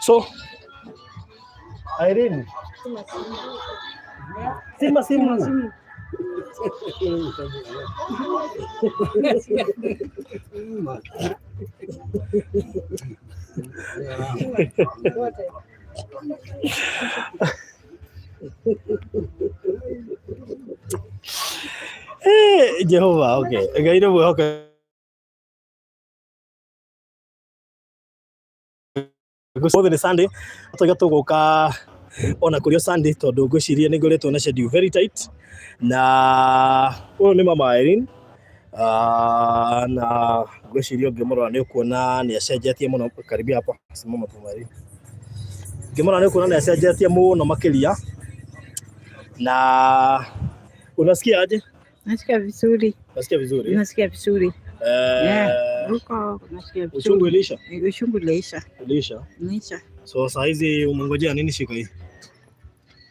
So Irene, sima simu. Eh, Jehova, okay. Ngai nĩ mwĩhokeku. Ũmũthĩ nĩ Sunday, tũiga tũgũka ona kũrĩ o Sunday tondũ ngwĩciria nĩ ngoretwo na schedule very tight na ũyũ nĩ mama Irene. Ah, na ngwĩciria ũngĩmũrora nĩ ũkuona nĩ acenjetie mũno. Karibia hapa, simama tu Irene. Ũngĩmũrora nĩ ũkuona nĩ acenjetie mũno makĩria. Na unasikia aje? Nasikia vizuri. Nasikia vizuri. Nasikia vizuri. Eh, Huko nasikia vizuri. Uchungu ilisha? Uchungu iliisha. Ilisha. Ilisha. So saa hizi umengojea nini shika hii?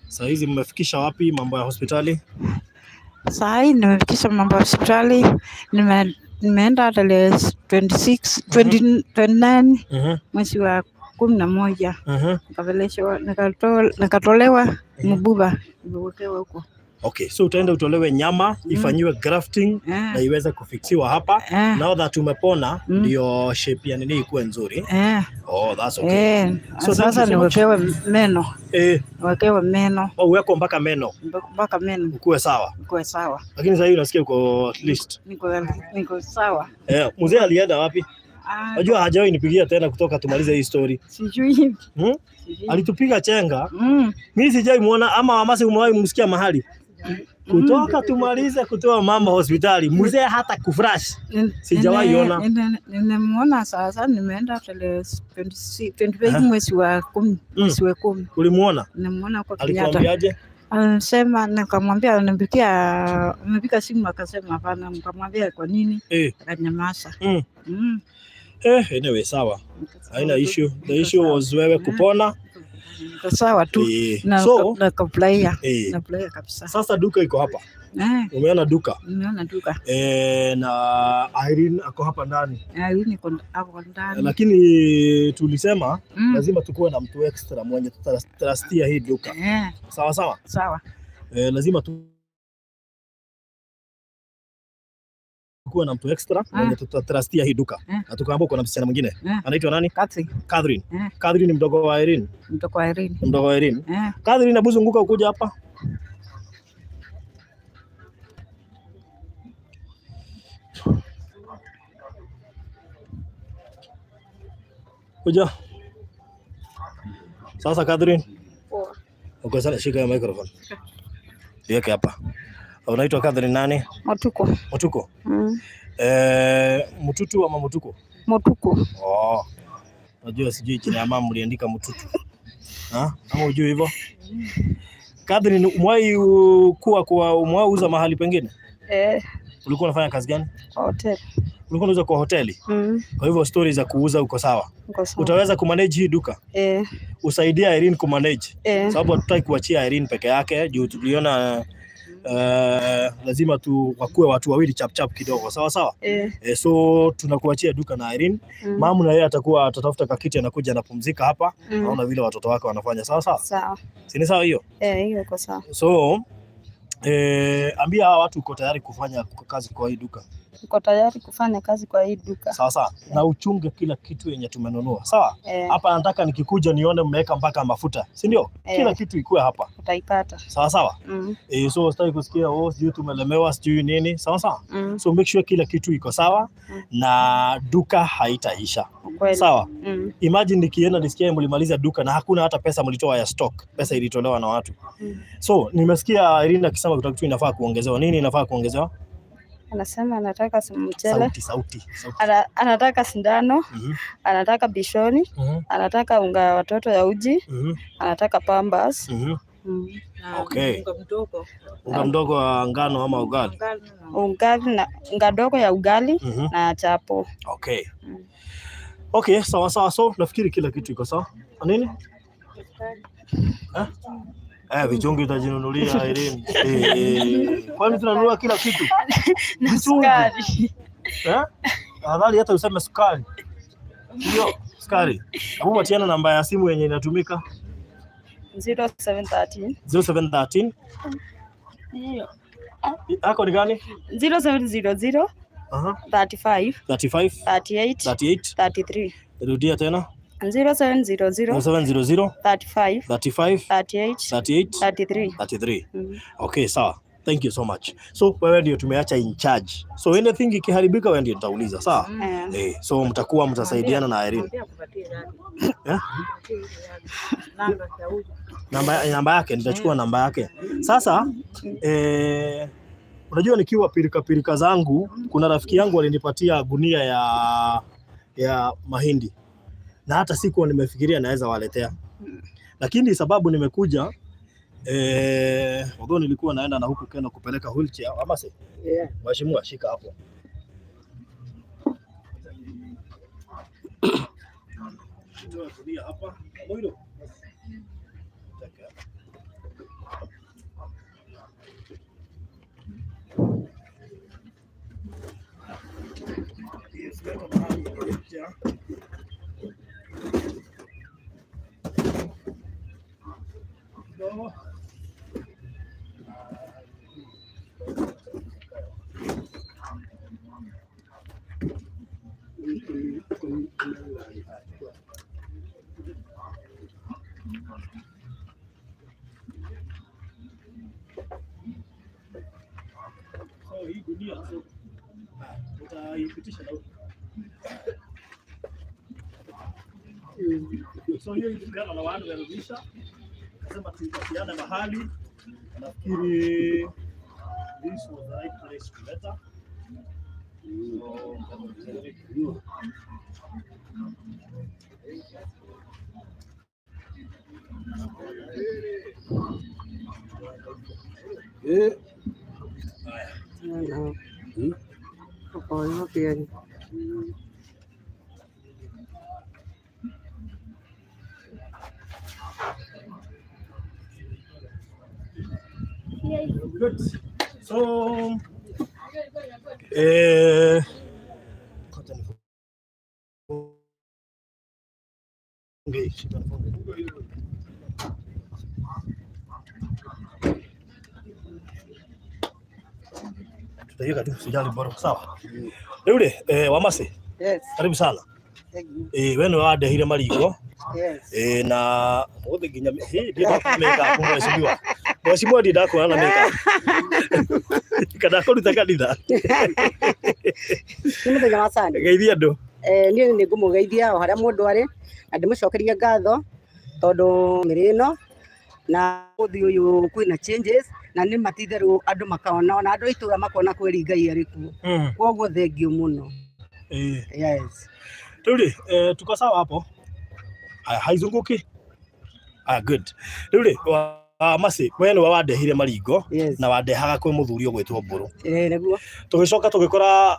Saa hizi mmefikisha wapi mambo ya hospitali? Saa hii nimefikisha mambo ya hospitali. Nimeenda tarehe 26, 20, 29 mwezi wa 11. Nikapeleshwa, nikatolewa mbuba, nimewekewa huko. Okay, so utaenda utolewe nyama, ifanyiwe grafting na iweze kufixiwa hapa. Now that umepona ndio shape ya nini ikuwe nzuri. Oh, that's okay. So thank Sasa you so much. niwekewe meno. Niwekewe meno. Oh, uwekwe mpaka meno. Mpaka meno. Ukuwe sawa. Ukuwe sawa. Lakini sasa hivi unasikia uko at least. Niko sawa. Mzee alienda wapi? Unajua hajawahi nipigia tena kutoka tumalize hii story. Sijui. Sijui. Alitupiga chenga. Mimi sijai muona ama Wamasi umewahi msikia mahali. Kutoka tumalize kutoa mama hospitali, mzee hata kufresh. Sijawahi ona. Nimemuona sasa, nimeenda tarehe 25 mwezi wa 10, mwezi wa 10. Ulimuona? Nimemuona kwa Kenyatta. Alikuambiaje? Alisema, nikamwambia nimepiga simu akasema hapana, nikamwambia kwa nini? Akanyamaza. Anyway, sawa. Haina issue. The issue was wewe kupona. Niko sawa tu. Na kufurahia. Nafurahia kabisa. Sasa duka iko hapa. Umeona duka? Nimeona duka. Na Irene ako hapa ndani. Irene iko hapo ndani. Lakini tulisema lazima tukuwe na mtu extra mwenye tutarastia hii duka. Sawa sawa? Sawa. Lazima tukuwe na mtu extra mwenye tutatrustia hii duka. Na tukaambiwa kuna msichana mwingine. Anaitwa nani? Catherine. Catherine. Catherine ni mdogo wa Irene. Mdogo wa Irene. Mdogo wa Irene. Catherine, hebu zunguka ukuja hapa. Kuja. Sasa Catherine. Poa. Uko sana, shika hiyo microphone. Iweke hapa. Unaitwa Catherine nani? Mutuku. Mutuku? Mututu ama Mutuku? Mutuku. Oh. Unajua sijui jina ya mama mliandika Mututu. Ha? Ama hujui hivyo? Catherine, umewahi kuwa kwa, umewahi uza mahali pengine? Ulikuwa unafanya kazi gani? Kwa hoteli. Ulikuwa unauza kwa hoteli? Kwa hivyo stories za kuuza uko sawa. Uko sawa. Utaweza kumanage hii duka? Usaidia Irene kumanage. Sababu hatutaki kuachia Irene peke yake juu tuliona Lazima tu wakue watu wawili chap chap kidogo, sawa sawa. So tunakuachia duka na Irene. Mamu na yeye atakuwa atatafuta kakiti, anakuja anapumzika hapa. Naona vile watoto wake wanafanya, sawa sawa. Sawa. Si ni sawa hiyo? Eh, hiyo iko sawa. So ambia hawa watu uko tayari kufanya kazi kwa hii duka. Uko tayari kufanya kazi kwa hii duka. Sawa sawa, na uchunge kila kitu yenye tumenunua, sawa? Eh, Hapa nataka nikikuja nione mmeweka mpaka mafuta, si ndio? Eh. Kila kitu ikuwe hapa, utaipata. sawa sawa. So sitaki kusikia oh, sijui tumelemewa sijui nini, sawa sawa. So make sure kila kitu iko sawa na duka haitaisha, Kweli. sawa? Imagine nikienda nisikie mlimaliza duka na hakuna hata pesa mlitoa ya stock, pesa ilitolewa na watu. So nimesikia Irene akisema kuna kitu inafaa kuongezewa. Nini inafaa kuongezewa? Anasema anataka mchele, Sauti, sauti, sauti. Anataka sindano, anataka bishoni, anataka unga ya watoto ya uji, anataka pambas. Na Okay. unga mdogo. Unga mdogo wa ngano ama ugali? Ngano na- Ugali na unga dogo ya ugali na chapo. Okay. Okay, sawa sawa. So nafikiri kila kitu iko sawa. Nini? Eh? Vichungi utajinunulia Irene. Kwani tunanunua kila kitu? Na Vichungi. sukari. Eh? Afadhali hata useme sukari. Ndio, sukari. Hebu patiana namba ya simu yenye inatumika. 0713 0713. Yako ni gani? 0700 35 35 38 38. 33. Rudia tena. 0700 0700 35 35 38 38 33. 33. Okay, sawa. Thank you so much. So wewe ndio tumeacha in charge. So anything ikiharibika wewe ndio nitauliza, sawa? Eh. So mtakuwa mtasaidiana na Irene. Mwambie akupatie yake. Eh? Akupatie ile yake. Namba ya huyu. Namba yake nitachukua namba yake. Sasa unajua nikiwa pirika pirika zangu, kuna rafiki yangu alinipatia gunia ya mahindi na hata sikuwa nimefikiria naweza waletea, lakini sababu nimekuja although nilikuwa naenda na huku Kenya kupeleka wheelchair ama si Yeah. Mheshimiwa, shika hapo. Toa gunia hapa. Moiro. Taka. Yes, weka mahali ya wheelchair. Kidogo. So hii gunia utaipitisha na huku. So hiyo ilipeana na watu warudisha, kasema tuipatiane mahali. Nafikiri this was the right place to let. So, Good. So, ngoja nifunge hii, shika nifunge. Tutaiweka tu, sijali bora. Sawa. Rĩu rĩ, Wamasi, Yes. karibu sana. Thank you. We nĩwe wandehire marigũ. Yes. Na mũthĩ nginya hĩ ndienda make up mheshimiwa. Mheshimiwa ndienda kuona na make up. Kana kũruta kanitha. Nĩ mũthenya wa Sunday. Geithia andũ. Niĩ nĩ ngũmũgeithia o harĩa mũndũ arĩ na ndĩmũcokerie ngatho tondũ mĩrĩ ĩno na ũthĩ ũyũ kwĩna changes na nĩ matitherũ andũ makona ona andũ a itũra makona kweri Ngai arĩ kuo. Koguo thengiũ mũno. Yes. Rĩu rĩ, tuko sawa hapo? Haya, haizunguki? Ah, good. Rĩu rĩ, Masi, we nĩwe wandehire maringo Yes. na wandehaga kwĩ mũthuri ũgwĩtwo Mbũrũ. Nĩguo. Tũgĩcoka tũgĩkora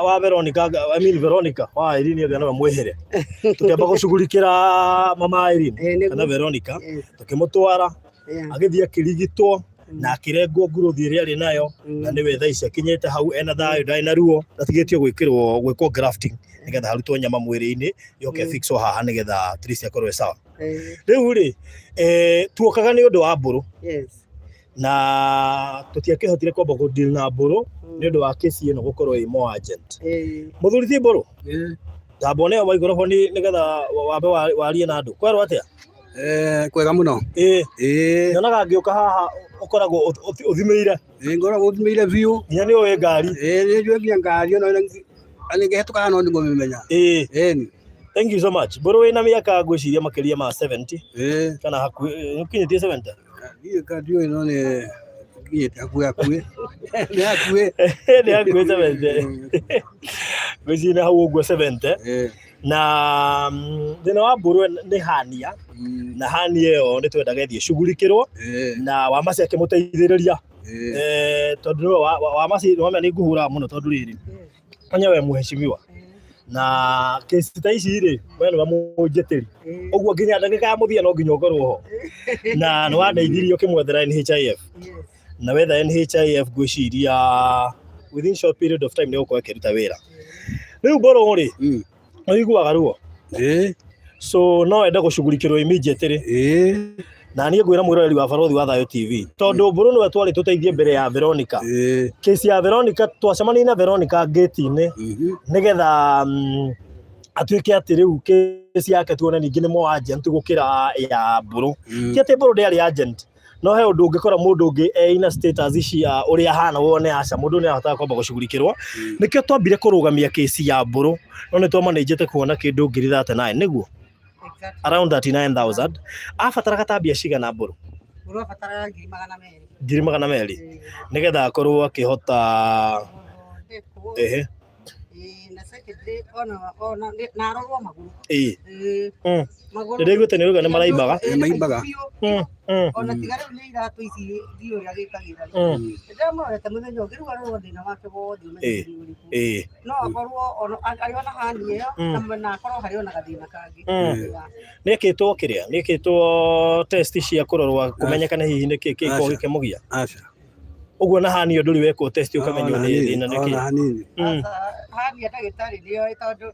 wa Veronica, I mean Veronica wa Irene anga nowe mwĩhĩre. Tũkĩamba gũcugurikĩra mama Irene Nĩguo. kana Veronica, Yes. tũkĩmũtwara Yeah. agĩthiĩ akĩrigitwo. Na akĩrengwo nguruthi ĩrĩa arĩ nayo, na nĩwe thaa ici akinyĩte hau ena thayũ, ndarĩ na ruo, atigĩtio gwĩkĩrwo gwĩkwo grafting nĩgetha harutwo nyama mwĩrĩ-inĩ yoke fixwo haha nĩgetha at least akorwo e sawa. Rĩu rĩ, tuokaga nĩ ũndũ wa Mbũrũ. Na tũtiakĩhotire kwamba kũ deal na Mbũrũ nĩ ũndũ wa kesi ĩno gũkorwo ĩ more urgent. Mũthuri ti Mbũrũ, tamba ũneo maikoroboni nĩgetha wambe warie na andũ. Kwerwo atĩa? Kwega mũno. Ĩĩ. Nyonaga ngĩũka haha ũkoragwo ũthimĩire. Ĩĩ, ngoragwo thimĩire biũ. Nginya nĩ ũĩ ngari. Ĩĩ, nĩ njũĩ nginya ngari ona nĩngĩhetũkaga no nĩngũmĩmenya. Ĩni. Thank you so much. Mbũrũ, wĩna mĩaka ngwĩciria makĩria ma 70 kana hakuhĩ, ũkinyĩtie 70? Ndiũĩ kana ndiũĩ, no nĩ nginyĩte hakuhĩ hakuhĩ. Nĩ hakuhĩ. Nĩ hakuhĩ 70. Ngwĩciria nĩ hau ũguo 70. Na thĩna wa Mbũrũ nĩ hania, na hania ĩyo nĩ twendaga ĩthiĩ ĩcugurikĩrwo na Wamasi akĩmũteithĩrĩria. Tondũ nĩwe Wamasi nĩwamenya nĩ ngũhũraga mũno tondũ rĩrĩ menya we mheshimiwa na kesi ta ici rĩ, we nĩwe mũnjĩtĩri, ũguo nginya ndagĩka ya mũthia no nginya ũkorwo ho, na nĩ wandeithirie ũkĩmwethera NHIF, na wetha NHIF ngwĩciria within short period of time nĩ ũgũkorwo ĩkĩruta wĩra. Rĩu Mbũrũ rĩ, nĩ ũiguaga ruo? Ĩĩ. So no wende gũcugurikĩrwo immediately? Ĩĩ. Na niĩ ngwĩra mwĩroreri wa Barothi wa Thayũ TV, tondũ Mbũrũ nĩwe twarĩ tũteithie mbere ya Veronica. Kesi ya Veronica, twacemanirie na Veronica gate-inĩ nĩgetha atuĩke atĩ rĩu kesi yake tuone ningĩ nĩ more urgent gũkĩra ya Mbũrũ. Ti atĩ Mbũrũ ndĩarĩ urgent, no he ũndũ ũngĩkora mũndũ ũngĩ ena status cia ũrĩa ahana wone aca mũndũ nĩ ahotaga kwamba gũcugurikĩrwo. Nĩkĩo twambire kũrũgamia kesi ya Mbũrũ, no nĩ twamanĩnjĩte kuona kĩndũ 39,000 nĩguo around 39,000. Abataraga ta mbia cigana, Mbũrũ? Mbũrũ abataraga 200,000. 200,000 nĩgetha akorwo akĩhota ehe. Ĩĩ, na secondly ona na arorwo magũrũ. Magũrũ. Nĩndĩiguĩte nĩ ũruga nĩ maraimbaga. Ĩĩ, Nĩ maimbaga. Biũ. Ona tiga rĩu nĩ iratũ ici ndiũĩ ũrĩa gĩkagĩra. Ndĩramũrorete mũthenya ũngĩ, rĩu arorwo thĩna wake wothe ũmenye nĩ ũrĩkũ. No akorwo ona arĩ ona hani ĩyo na akorwo harĩ ona gathĩna kangĩ. Yeah. Nĩ ĩkĩtwo kĩrĩa nĩ ĩkĩtwo test cia kũrorwo kũmenyekana hihi nĩ kĩ kĩkorwo Aca. gĩkĩmũgia? Aca. Ũguo na hani ĩyo ndũrĩ wekwo test ũkamenywo Ona nĩ hanini, thĩna nĩ ona kĩ? hanini. Aca, hania ndagĩtarĩ nĩoĩ tondũ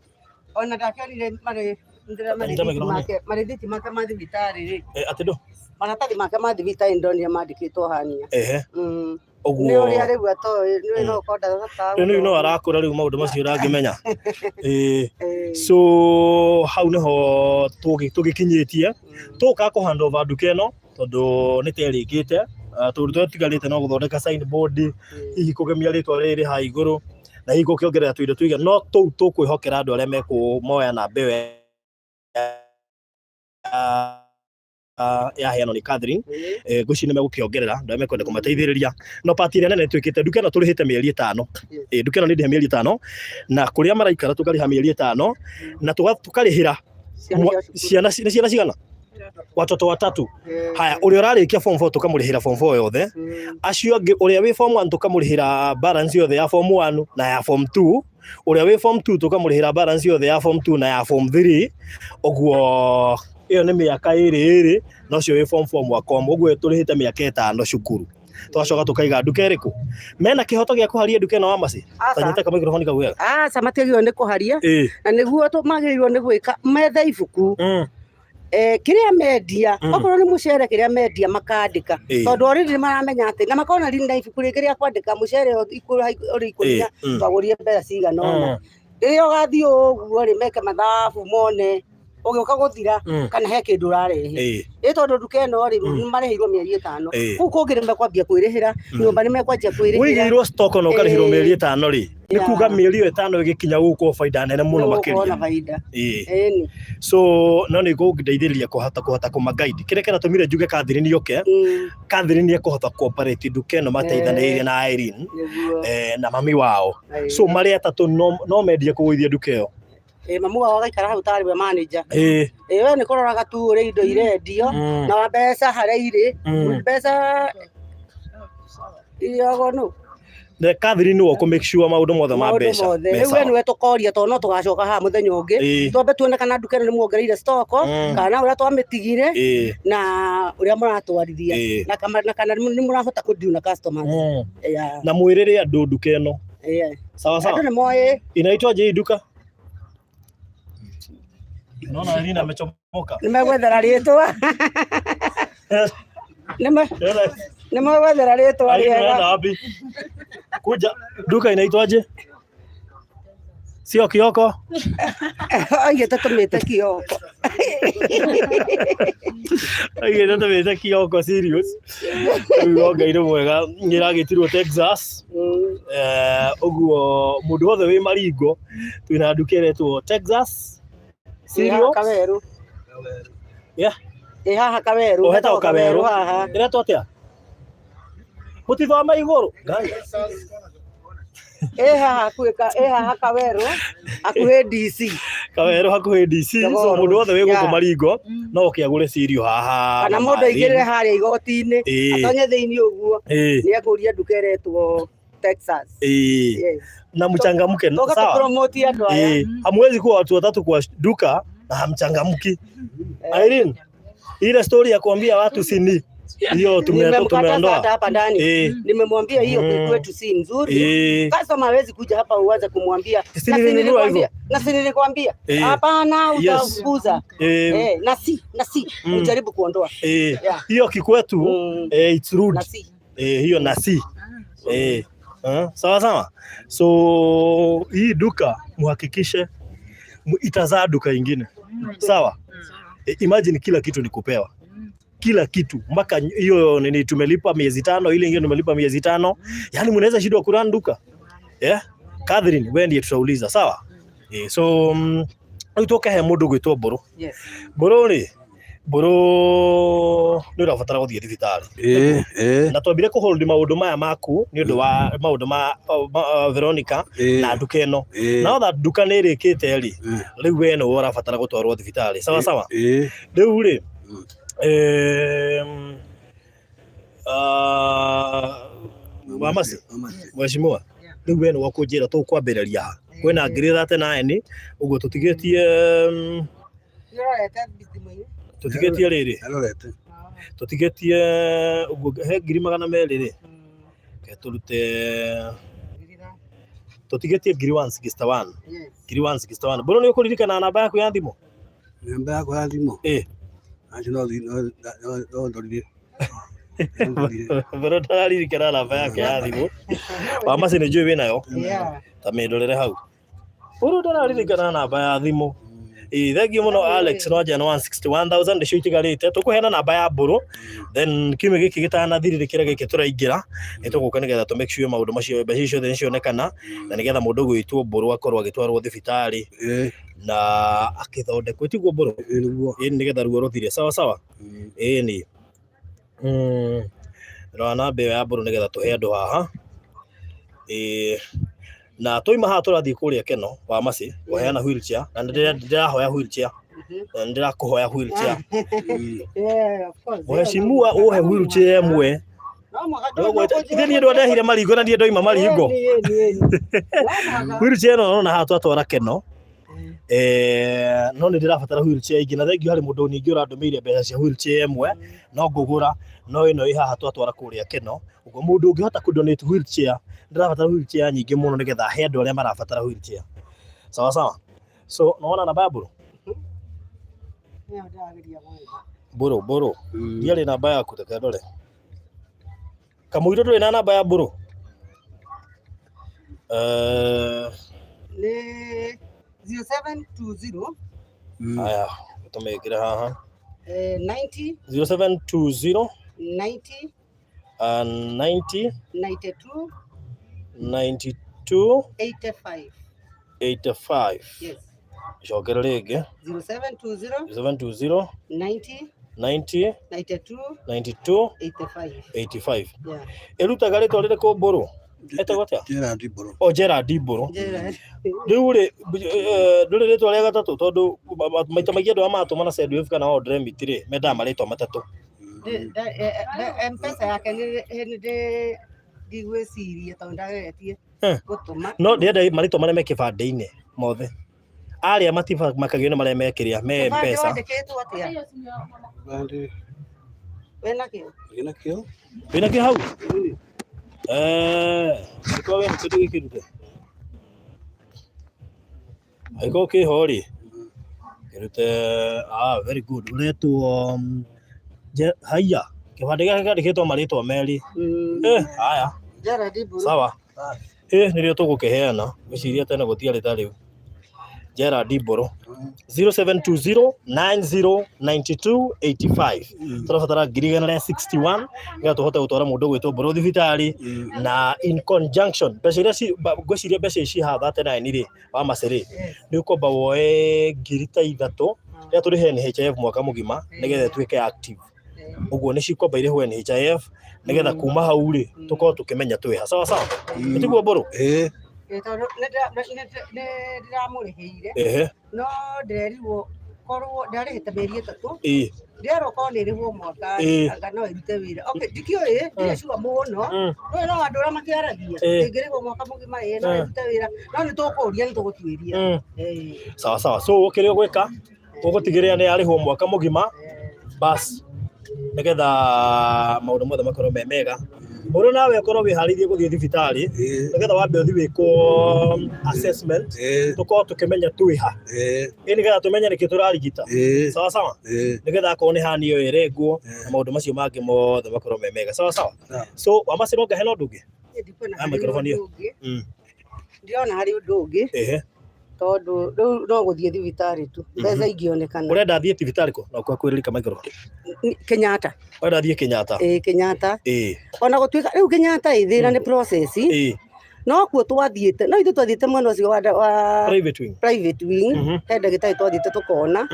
ona ndakĩonire marĩ ndĩra Nyita marĩthiti microphone. make, marĩthiti make ma thibitarĩ rĩ, Atĩ ndũ maratathi make ma thibitarĩ ndonire mandĩkĩtwo hania. Nĩ Ũguo ũrĩa rĩu atoĩ nĩ no ũkorwo ndahotaga rĩu no gũthoma. arakũra rĩu maũndũ macio ũrangĩmenya. So hau nĩho tũgĩkinyĩtie tũka kũ hand over nduka ĩno tondũ nĩ terĩkĩte, tondũ twatigarĩte no gũthondeka signboard, hihi kũgemia rĩtwa rĩrĩ haha igũrũ na hihi gũkĩongerera tũindo tũiga, no tũu tũkwĩhokera andũ arĩa mekũmoya namba ĩyo yaheanwo nĩ Catherine. Ngwĩciria nĩ megũkĩongerera andũ arĩa mekwenda kũmateithĩrĩria, no part ĩrĩa nene twĩkĩte, nduka ĩno tũrĩhĩte mĩeri 5. Nduka ĩno nĩ ndĩhe mĩeri 5, na kũrĩa maraikara tũkarĩha mĩeri 5 na tũkarĩhĩra Ciana cia cukuru. Ciana nĩ ciana cigana? Watoto watatu. Haya, ũrĩa ũrarĩkia form 4 tũkamũrĩhĩra form 4 yothe, acio angĩ, ũrĩa wĩ form 1 tũkamũrĩhĩra balance yothe ya form 1 na ya form 2, ũrĩa wĩ form 2 tũkamũrĩhĩra balance yothe ya form 2 na ya form 3. Ũguo ĩyo nĩ mĩaka ĩrĩ ĩrĩ, na ũcio wĩ form 4 mwaka ũmwe, ũguo tũrĩhĩte mĩaka 5 cukuru. Twacoka tũkaiga nduka ĩrĩkũ mena kĩhoto gĩa kũharia nduka ĩno wa Maci? Aca. Tanyita kamicrophone kau wega. Aca, matiagĩrĩirwo nĩ kũharia. Na nĩguo magĩrĩirwo nĩ gwĩka methe ibuku, kĩrĩa mendia, okorwo nĩ mũcere, kĩrĩa mendia makandĩka, tondũ already nĩ maramenya atĩ na makona na ibuku rĩngĩ rĩa kwandĩka mũcere ũrĩ ikũnia, twagũrire mbeca cigana ũna. Rĩrĩa ũgathiĩ ũguo rĩ, meke mathabu mone ũgĩũka gũthira kana he kĩndũ ũrarehe. Ĩ tondũ nduka ĩno rĩ, marĩhĩirwo mĩeri 5, kũu kũngĩ nĩ mekwambia kwĩrĩhĩra nyũmba, nĩ mekwambia kwĩrĩhĩra. Wĩigĩirwo stock na ũkarĩhĩrwo Ĩĩ. mĩeri 5 rĩ, nĩ kuga mĩeri ĩyo 5 ĩgĩkinya gũkorwo baida nene mũno Nĩgũkorwo makĩria. na baida. Ĩni. So no nĩ gũndeithĩrĩria kũhota kũma guide kĩrĩa kĩratũmire njuge Catherine yoke. Catherine nĩ ekũhota cooperate nduka ĩno mateithanĩirie na Irene Nĩguo. Na mami wao. So marĩ atatũ no mendie kũgũithia nduka ĩyo. Ĩĩ, mamu wao agaikara hau tarĩ we manager. Ĩĩ, we nĩ kũroraga tu ũrĩa indo irendio na mbeca harĩa irĩ, mbeca irĩagwo nũ. Na Catherine nĩwe ũkũ make sure maũndũ mothe ma Maũndũ mbeca mothe. me Rĩu we sawa. nĩwe tũkoria tondũ no tũgacoka haha mũthenya ũngĩ twambe tuone kana nduka ĩno nĩ muongereire stock kana ũrĩa twamĩtigire na ũrĩa mũratwarithia na kana nĩ mũrahota kũ deal na customers. Yeah. Na mwĩrĩre andũ nduka ĩno. Sawa sawa. Andũ nĩ moĩ. Inaitwa je hii duka? Naona Irene amechomoka. Nĩ megwethera rĩtwa. Nĩ megwethera rĩtwa Irene rĩega. unaenda wapi? Kuja duka inaitwaje? Sio Kioko? Aigĩte tũmĩte Kioko. Aigĩte tũmĩte Kioko serious. Rĩu Ngai nĩ mwega nĩ ĩragĩtirwo Texas. Ũguo mũndũ wothe wĩ Maringo twĩna nduka ĩretwo Texas Ĩ haha Cereals. Kawerũ. Yeah. Ĩ haha Kawerũ. O hetagwo Kawerũ. Haha. Ĩretwo atĩa? Mũtithoma igũrũ. Ngai. Ĩ haha hakuhĩ ĩ haha Kawerũ hakuhĩ DC. Kawerũ hakuhĩ DC. So Jogoo mũndũ wothe wĩ gũkũ Yeah. Maringo no oke agũre cereal haha. Kana Mama mũndũ aingĩrĩre Irene. harĩa igoti-inĩ atonye thĩinĩ ũguo nĩ ekũria nduka ĩretwo Texas. Yes. Na mchangamke Toka sawa. tupromote andũ aya. Hamwezi kuwa watu watatu kwa duka na hamchangamki. Irene, ile story ya kuambia watu sini hiyo Nimemkataza hata tumeondoa. hapa ndani. Nimemwambia hiyo kwetu si nzuri. Customer hawezi kuja hapa uanze kumwambia Si na si nilinunua nilikwambia, hivyo. na si nilikwambia. Hapana, utafukuza. Na si ujaribu kuondoa. Yeah. Hiyo kikwetu it's rude. Na si. Hiyo na si. Sawa sawa. So hii duka muhakikishe itazaa duka ingine. Sawa? Imagine kila kitu ni kupewa. Kila kitu mpaka hiyo nini tumelipa miezi 5, ile ingine tumelipa miezi 5. Yaani mnaweza shindwa kurun duka. Yeah? Catherine, wewe ndiye tutauliza, sawa? So rĩu tũke he mũndũ gwĩtwo Mbũrũ. Yes. Mbũrũ rĩ, Mbũrũ nĩ ũrabatara gũthiĩ thibitarĩ. Na twambire kũ hold maũndũ maya maku nĩ ũndũ wa maũndũ ma Veronica na nduka ĩno. Now that nduka nĩ ĩrĩkĩte rĩ, rĩu we nĩwe ũrabatara gũtwarwo thibitarĩ. Sawa sawa? Rĩu rĩ, Wamasi, mheshimiwa, rĩu we nĩwe ũkũnjĩra tũkwambĩrĩria ha. Kwĩna ngiri 39, ũguo tũtigĩtie tũtigĩtie rĩrĩ. Tũtigĩtie ũguo he ngiri magana merĩ rĩ. Reke tũrute tũtigĩtie ngiri 161. Ngiri 161. Mbũrũ nĩ ũkũririkana namba yaku ya thimũ? Namba yakwa ya thimũ? Acio no no ndorire. Mbũrũ ndararirikana namba yake ya thimũ. Wamasi nĩ njũĩ wĩnayo. Ta mĩndorere hau. Mbũrũ ndararirikana namba ya thimũ. Thank you mũno Alex no njana 161,000 nĩcio itigarĩte. Tũkũheana namba ya Mbũrũ then kiumia gĩkĩ gĩtanathirĩrĩkĩra gĩkĩ tũraingĩra nĩ tũgũka nĩgetha tũ make sure maũndũ macio mbeca icio ciothe nĩcionekana na nĩgetha mũndũ ũgwĩtwo Mbũrũ akorwo agĩtwarwo thibitarĩ na akĩthondekwo tiguo Mbũrũ? Nĩgetha ruo rũthire. Sawa sawa? Nĩ. Rora namba ĩyo ya Mbũrũ nĩgetha tũhe andũ haha. Na twauma haha tũrathiĩ kũrĩa Keno wa Mercy kũheana wheelchair na ndĩrahoya wheelchair. Na ndĩrakũhoya wheelchair. Yeah, of course. Mheshimiwa ũhe wheelchair ĩmwe. Ithe niĩ ndwandehire maringo na niĩ ndoima maringo. Wheelchair ĩno ũrona haha twatwara Keno. No nĩ ndĩrabatara wheelchair ingĩ na thengiũ harĩ mũndũ ningĩ ũrandũmĩire mbeca cia wheelchair ĩmwe no ngũgũra no ĩno ĩ haha twatwara kũrĩa Keno. Ũguo mũndũ ũngĩhota kũ donate wheelchair, ndĩrabatara wheelchair nyingĩ mũno nĩgetha he andũ arĩa marabatara wheelchair. Sawa sawa. So nĩwona namba ya Mbũrũ? Mbũrũ, Mbũrũ. Ndiarĩ namba yaku reke ndore. Kamũirũ ndũrĩ na namba ya Mbũrũ? Nĩ 0720. Haya, tũmĩkĩre haha. 90. 0720. 90. 90. 92. 92. 85. 85. Yes. Cokera rĩngĩ. 0720. 0720. 90. 90. 92. 92. 85. 85. Yeah. Ĩrutaga rĩtwa rĩrĩkũ Mbũrũ? Etagwo atĩa? Gerald Mbũrũ. O Gerald Mbũrũ. Gerald. Rĩu rĩ, ndũrĩ rĩtwa rĩa gatatũ tondũ maita maingĩ andũ arĩa maratũma na Sendwave kana World Remit rĩ, mendaga marĩtwa matatũ. M-Pesa yake nĩ Ndigwĩciria tondũ ndageretie gũtũma. No ndĩrenda marĩtwa marĩa me kĩbandĩ-inĩ mothe. Arĩa matimakagio nĩ marĩa me kĩrĩa me Kĩbandĩ M-Pesa. wandĩkĩtwo atĩa? Kĩbandĩ Wĩna kĩo? wĩna kĩo? Wĩna kĩo hau? Eh, angĩkorwo wĩna kĩo ndũgĩkĩrute. Angĩkorwo kĩho rĩ, kĩrute. Ah, very good. Ũretwo haiya, kĩbandĩ gĩake kĩandĩkĩtwo marĩtwa merĩ. Eh, haya. Gerald Mburu. Sawa. Eh, nĩrĩo tũgũkĩheana. Ngwĩciria tene gũtiarĩ ta rĩu. Gerald Mburu. 0720 90 92 85. Tũrabatara 161,000 nĩgetha tũhote gũtwara mũndũ ũgwĩtwo Mburu thibitarĩ na in conjunction mbeca iria ngwĩciria mbeca ici haha 39 rĩ wa macĩ rĩ nĩ ũkwamba woe 3000 rĩrĩa tũrĩhe NHIF mwaka mũgima nĩgetha ĩtuĩke active. Ũguo nĩ cikwamba irĩhwo NHIF nĩgetha kuma hau rĩ tũkorwo tũkĩmenya twĩha. Sawa sawa, nĩtiguo Mburu? Ĩĩ. Ĩ, tondũ nĩ ndĩramũrĩhĩire no ndĩrerirwo korwo ndarĩhĩte mĩeri 3 ndĩrerwo korwo nĩ ĩrĩhwo mwaka anga no ĩrute wĩra. Okay, ndikĩũĩ, ndirĩ sure mũno. No no andũ ũrĩa makĩaragia ĩngĩrĩhwo mwaka mũgima ĩ no ĩrute wĩra, no nĩ tũkũria, nĩ tũgũtuĩria. Sawa sawa. So kĩrĩa ũgwĩka ũgũtigĩrĩra nĩ yarĩhwo mwaka mũgima bas nĩgetha maũndũ mothe makorwo me mega. Ũrĩa nawe ũkorwo wĩharĩirie gũthiĩ thibitarĩ nĩgetha wambe ũthiĩ wĩkwo assessment tũkorwo tũkĩmenya twĩha ĩ nĩgetha tũmenye nĩkĩ tũrarigita. Sawa sawa, nĩgetha akorwo nĩ hani ĩyo ĩrengwo na maũndũ macio mangĩ mothe makorwo me mega. Sawa sawa. So Wamacĩ no ngahe na ũndũ ũngĩ? Ndikuona Ah, harĩ microphone ũndũ ĩyo. ũngĩ. Ndirona harĩ ũndũ ũngĩ tondũ rĩu no gũthiĩ thibitarĩ tu mbeca ingĩonekana. Ũrenda athiĩ thibitarĩ kũ? No kwakwĩrĩrika microphone. Kenyatta. Ũrenda athiĩ Kenyatta? Ĩĩ, Kenyatta. Ona gũtuĩka rĩu Kenyatta ĩ thĩna nĩ process. No kuo twathiĩte, no ithuĩ twathiĩte mwena ũcio wa Private wing. Private wing. He ndagĩtarĩ twathiĩte tũkona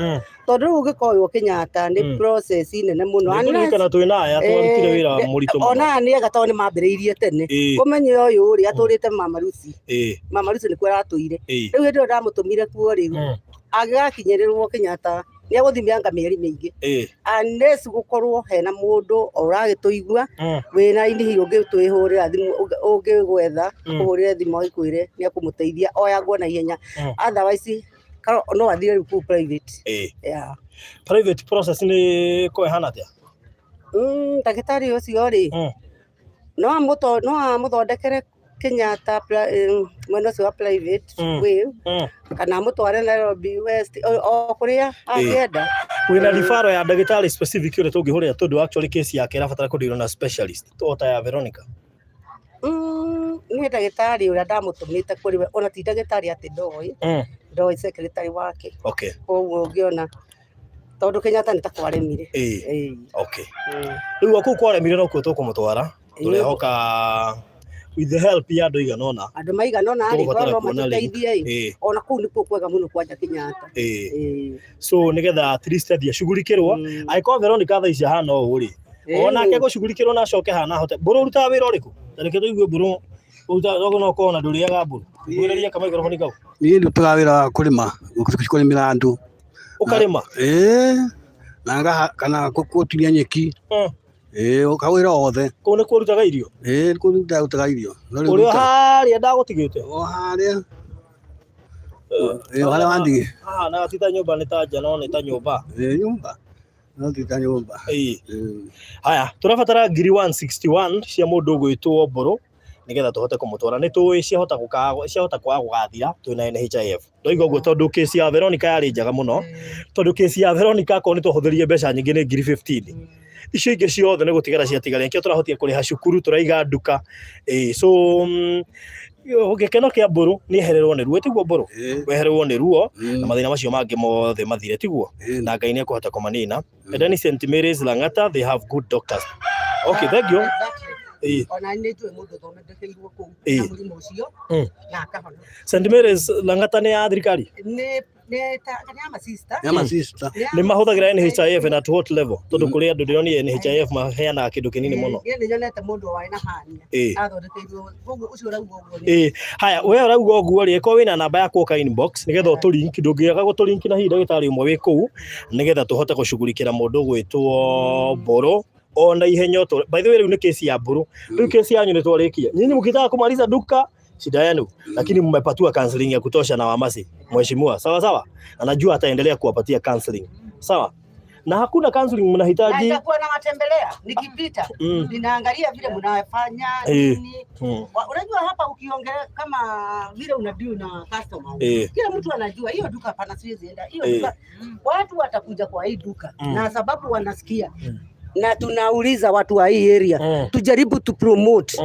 tondũ rĩu ũngĩkoywo Kenyatta nĩ process nene mũno. Nĩngũririkana twĩ na aya twarutire wĩra mũritũ mũno. Ona aya nĩ ega tondũ nĩ mambĩrĩirie tene. Kũmenye ũyũ rĩ atũrĩte Mama Lucy. Mama Lucy nĩkuo aratũire. Rĩu hĩndĩ ĩyo ndamũtũmire kuo rĩ, agĩgakinyĩrĩrwo Kenyatta nĩ egũthimanga mĩeri mĩingĩ. Unless gũkorwo hena mũndũ ũragĩtũigua wĩna hihi ũngĩtwĩhũrĩra thimũ, ũngĩgwetha ũhũrĩre thimũ agĩkwĩre nĩ ekũmũteithia oyangwo na ihenya. Otherwise no athire rĩu kũu private. Yeah. Private process nĩ ko ĩhana atĩa? Ndagĩtarĩ ũcio rĩ no amũthondekere Kenyatta mwena ũcio wa private wing kana amũtware Nairobi West o kũrĩa angĩenda. Wĩna referral ya ndagĩtarĩ specific ũrĩa tũngĩhũrĩra tondũ actually case yake ĩrabatara kũdealwo na specialist o ta ya Veronica? Niĩ ndagĩtarĩ ũrĩa ndamũtũmĩte kũrĩ we ona ti ndagĩtarĩ atĩ ndoĩ, ndoĩ secretary wake. Koguo ũngĩona tondũ Kenyatta nĩ ta kwaremire. Rĩu kũu kwaremire nokuo tũkũmũtwara. Tũrehoka with the help ya andũ aigana ũna. Andũ maigana ũna rĩ, Tũgũbatara no kuona link. matũteithie ĩ. Ona kũu nĩkuo kwega mũno kwanja Kenyatta. So nĩgetha at least athiĩ acugurikĩrwo. Angĩkorwo Veronica thaa ici ahana ũũ rĩ, onake gũcugurikĩrwo na acoke hana ahote. Mbũrũ ũrutaga wĩra ũrĩkũ? Ta reke tũigue Mbũrũ ũrutaga, no ũkorwo na ndũrĩaga Mbũrũ. Ngwĩrĩria ka microphone kau. Niĩ ndutaga wĩra wa kũrĩma, kũrĩmĩra andũ. Ũkarĩma? Ĩĩ. Na ngaha kana gũtinia nyeki. Ĩĩ, kawĩra wothe. Kũu nĩkuo ũrutaga irio? Ĩĩ, kũu ndĩrutaga irio. No rĩu Ũrĩ o harĩa ndagũtigĩte? O harĩa. Ĩĩ, o harĩa wandigĩ. Haha na ti ta nyũmba, nĩ ta nja, no nĩ ta nyũmba. Ĩĩ, nyũmba. No ti ta nyũmba. Ĩĩ. Haya, tũrabatara 161,000 cia mũndũ ũgwĩtwo Mbũrũ nĩgetha tũhote kũmũtwara. Nĩ tũĩ ciahota gũka ciahota kwaga gũgathira twĩna NHIF. Ndoiga ũguo tondũ case ya Veronica yarĩ njega mũno. Tondũ case ya Veronica akorwo nĩ twahũthĩrire mbeca nyingĩ nĩ 15,000. Icio ingĩ ciothe nĩ gũtigara ciatigarire. Nĩkĩo tũrahotire kũrĩha cukuru, tũraiga nduka. So gĩkeno kĩa Mbũrũ nĩ ehererwo nĩ ruo, tiguo Mbũrũ? Wehererwo nĩ ruo na mathĩna macio mangĩ mothe mathire, tiguo? Na Ngai nĩ ekũhota kũmanina. And then St. Mary's Lang'ata, they have good doctors. Okay, thank you. Ona nĩ njũĩ mũndũ ũthondekeirwo kũu na mũrimũ ũcio na akahona. St. Mary's Lang'ata nĩ ya thirikari? Nĩ nĩ ta nĩ ya masista. Ya masista. Nĩ mahũthagĩra NHIF and at what level? Tondũ kũrĩ andũ ndĩronire NHIF maheanaga kĩndũ kĩnini mũno. Niĩ nĩ nyonete mũndũ warĩ na hernia athondekeirwo, koguo ũcio ũrauga ũguo nĩ Ĩĩ, haya, we ũrauga ũguo rĩ, ĩkorwo wĩna namba yaku ũka inbox nĩgetha ũtũlink, ndũngĩaga gũtũlink na hihi ndagĩtarĩ ũmwe wĩ kũu nĩgetha tũhote gũcugurikĩra mũndũ ũgwĩtwo Mbũrũ. Ona ihenya ũtũ. By the way, rĩu nĩ kesi ya mbũrũ. Rĩu kesi yanyu nĩ twarĩkia. Nyinyi mkitaka kumaliza duka shida yenu, lakini mmepatiwa counseling ya kutosha na Wamasi, mheshimiwa. Sawa sawa, na najua ataendelea kuwapatia counseling. Sawa, na hakuna counseling Na mnahitaji. nitakuwa nawatembelea nikipita, ninaangalia vile mnafanya nini. Unajua hapa ukiongelea kama vile una deal na customer, kila mtu anajua hiyo duka, hapana, siwezi enda hiyo duka. Watu watakuja kwa hii duka na sababu wanasikia na tunauliza watu wa hii area tujaribu tu promote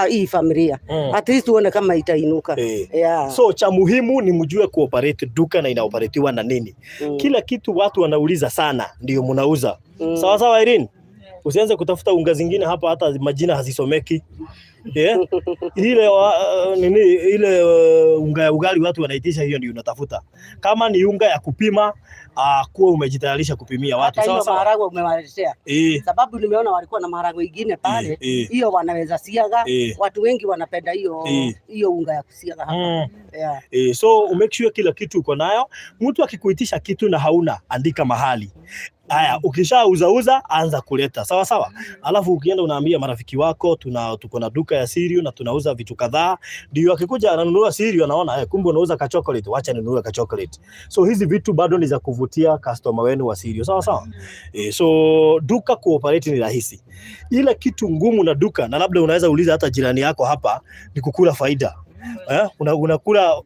hii familia at least tuone kama itainuka. Yeah. So cha muhimu ni mjue kuoperate duka na inaoperatiwa na nini. Kila kitu watu wanauliza sana ndio mnauza. Sawa sawa, Irene? Usianze kutafuta unga zingine hapa hata majina hazisomeki. Yeah? Ile nini ile unga ya ugali watu wanaitisha, hiyo ndio unatafuta. Kama ni unga ya kupima, kuwa umejitayarisha kupimia watu. Hata Sawa hiyo sawa. maharagwe umewaletea, sababu nimeona walikuwa na maharagwe ingine pale, hiyo wanaweza siaga. Watu wengi wanapenda hiyo hiyo unga ya kusiaga hapa. Yeah. So make sure kila kitu uko nayo. Mtu akikuitisha kitu na hauna, andika mahali. Haya, ukishauza uza anza kuleta. Sawa sawa. Alafu ukienda unaambia marafiki wako tuko na duka ya cereal na tunauza vitu kadhaa. Ndio akikuja ananunua cereal anaona kumbe unauza ka chocolate, wacha ninunue ka chocolate. So hizi vitu bado ni za kuvutia customer wenu wa cereal. Sawa sawa. So duka kuoperate ni rahisi. Ila kitu ngumu na duka, na labda unaweza uliza hata jirani yako hapa, ni kukula faida. Unakula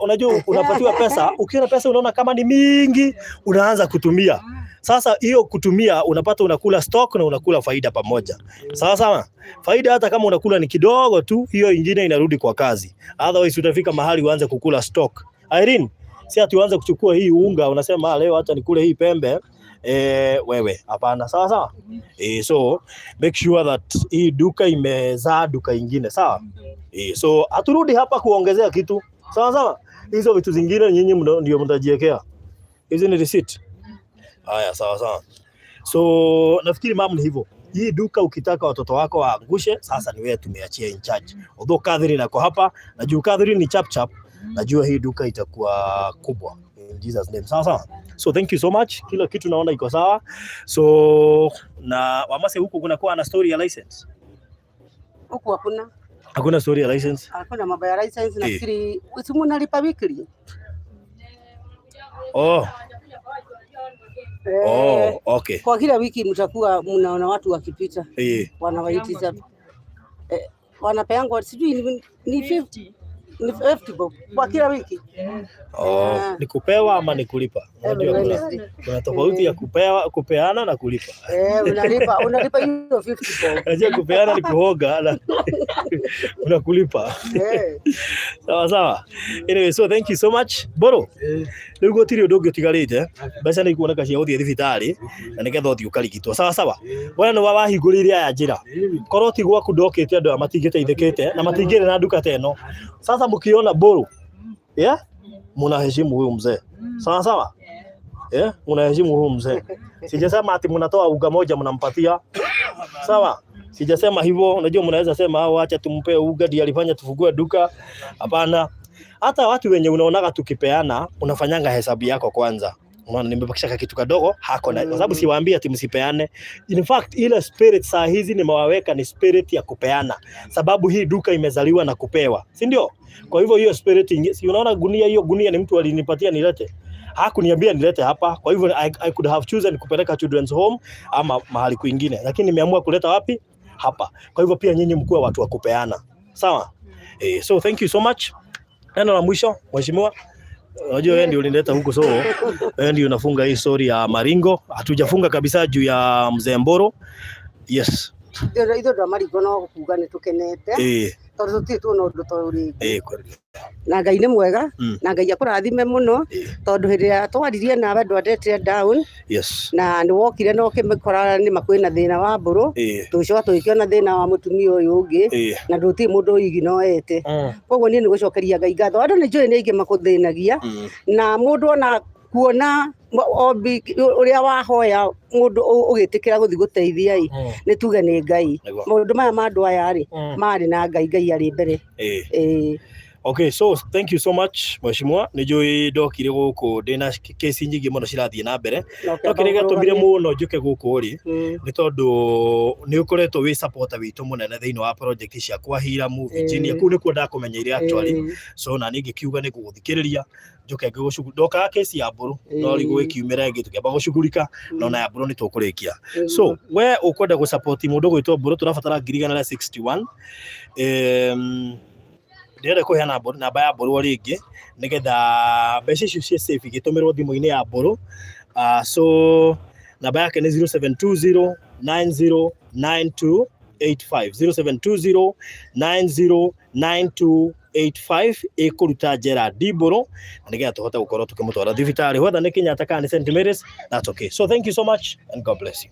unajua unapatiwa pesa, ukiona pesa unaona kama ni mingi, unaanza kutumia. Sasa hiyo kutumia unapata unakula stock na unakula faida pamoja. Sawa sawa. Faida hata kama unakula ni kidogo tu, hiyo ingine inarudi kwa kazi. Otherwise utafika mahali uanze kukula stock. Irene, si ati uanze kuchukua hii unga unasema leo hata nikule hii pembe. Wewe hapana. Sawa sawa. So make sure that hii duka imezaa duka ingine, sawa? So haturudi hapa kuongezea kitu. Sawa sawa. Hizo vitu zingine nyinyi ndio mtajiwekea. Hizi ni receipt. Haya, sawa sawa. So nafikiri mam ni hivyo. Hii duka ukitaka watoto wako waangushe, sasa ni wewe tumeachia in charge. Although Catherine ako hapa, najua Catherine ni chap chap, najua hii duka itakuwa kubwa in Jesus name. Sawa sawa. So thank you so much. Kila kitu naona iko sawa. So na Wamase huku kuna kuwa na story ya license. Huku hakuna. Hakuna story ya license. Hakuna mambo ya license, nafikiri si mnalipa weekly. Oh, okay. Kwa kila wiki mtakuwa mnaona watu wakipita. Wanawaitisha. Wanapeangwa sijui ni 50. Ni 50 bob kwa kila wiki. Oh, ni kupewa ama ni kulipa? Unajua kuna tofauti ya kupeana na kulipa. Unalipa hiyo 50 bob. Unajua kupeana ni kuhoga na unakulipa. Sawa sawa. Anyway, so thank you so much. Boro. Rĩu gũtirĩ ũndũ ũngĩ ũtigarĩte. Mbeca nĩ ikuoneka cia gũthiĩ thibitarĩ na nĩgetha ũthiĩ ũkarigitwo. Sawa sawa. We nĩ wahingũrĩire aya njĩra. Korwo ti gwaku ndokĩte andũ aya matingĩteithĩkĩte na matingĩrĩ na nduka ta ĩno. Sasa mkiona Boro, yeah? Mnaheshimu huyu mzee. Sawa sawa? Yeah? Mnaheshimu huyu mzee. Sijasema ati mnatoa unga moja mnampatia. Sawa? Sijasema hivyo. Unajua mnaweza sema au acha tumpe unga ndiye alifanya tufungue duka. Hapana. Hata watu wenye unaonaga tukipeana, unafanyanga hesabu yako kwanza. Unaona nimebakisha kitu kadogo hako na, kwa sababu siwaambii ati msipeane. In fact ile spirit saa hizi nimewaweka ni spirit ya kupeana. Sababu hii duka imezaliwa na kupewa, si ndio? Kwa hivyo hiyo spirit ingi, si unaona gunia hiyo gunia ni mtu alinipatia nilete. Hakuniambia nilete hapa. Kwa hivyo I could have chosen kupeleka children's home ama mahali kwingine, lakini nimeamua kuleta wapi? Hapa. Kwa hivyo pia nyinyi mkuwe watu wa kupeana. Sawa? So thank you so much. Neno la mwisho mheshimiwa. Unajua wewe ndio ulinileta huku, so wewe ndio unafunga hii story ya Maringo. Hatujafunga kabisa juu ya mzee Mboro. Yes. Ithuĩ andũ a Maringo no kuga nĩ tũkenete. Tondũ tũtirĩ tuona ũndũ ta ũyũ rĩngĩ. Kweli. Na Ngai nĩ mwega, na Ngai akũrathime mũno, tondũ hĩndĩ ĩrĩa twaririe nawe ndwandetire down. Na nĩ wokire na ũkĩmĩkora nĩ ma kwĩna thĩna wa mbũrũ. Tũgĩcoka tũgĩkĩona thĩna wa mũtumia ũyũ ũngĩ, na gũtirĩ mũndũ ũiginoete. Koguo niĩ nĩ gũcokeria Ngai ngatho. Andũ nĩ njũĩ nĩ aingĩ makũthĩnagia, na mũndũ ona kuona ombi ũrĩa wahoya mũndũ ũgĩtĩkĩra gũthiĩ gũteithia ĩ, nĩ tuge nĩ Ngai. Nĩguo. Maũndũ maya ma andũ aya rĩ, marĩ na Ngai, Ngai arĩ mbere. Okay, so thank you so much mheshimiwa. Nĩ njũĩ ndokire gũkũ ndĩna kesi nyingĩ mũno cirathiĩ na mbere, no kĩrĩa gĩatũmire mũno njũke gũkũ rĩ, nĩ tondũ nĩ ũkoretwo wĩ supporter witũ mũnene thĩinĩ wa project cia kwa Hiramu Virginia. Kũu nĩkuo ndakũmenyeire actually. So na niĩ ngĩkiuga nĩ ngũgũthikĩrĩria njoke ngĩgũcugurika. Ndokaga kesi ya mbũrũ, no rĩu gũgĩkiumĩra ĩngĩ tũkĩamba gũcugurika, no na ya mbũrũ nĩ tũkũrĩkia. So we ũkwenda gũsupport mũndũ gwĩtwo mbũrũ, tũrabatara 100,161. Ndĩrenda kũheana namba ya mbũrũ o rĩngĩ nĩgetha mbeca icio cia safe igĩtũmĩrwo thimũ-inĩ ya mbũrũ. So namba yake nĩ 0720 9092 85, 0720 909285, ĩkũruta Gerald Mbũrũ na nĩgetha tũhote gũkorwo tũkĩmũtwara thibitarĩ, whether nĩ Kenyatta kana nĩ St Mary's, that's okay. So thank you so much and God bless you.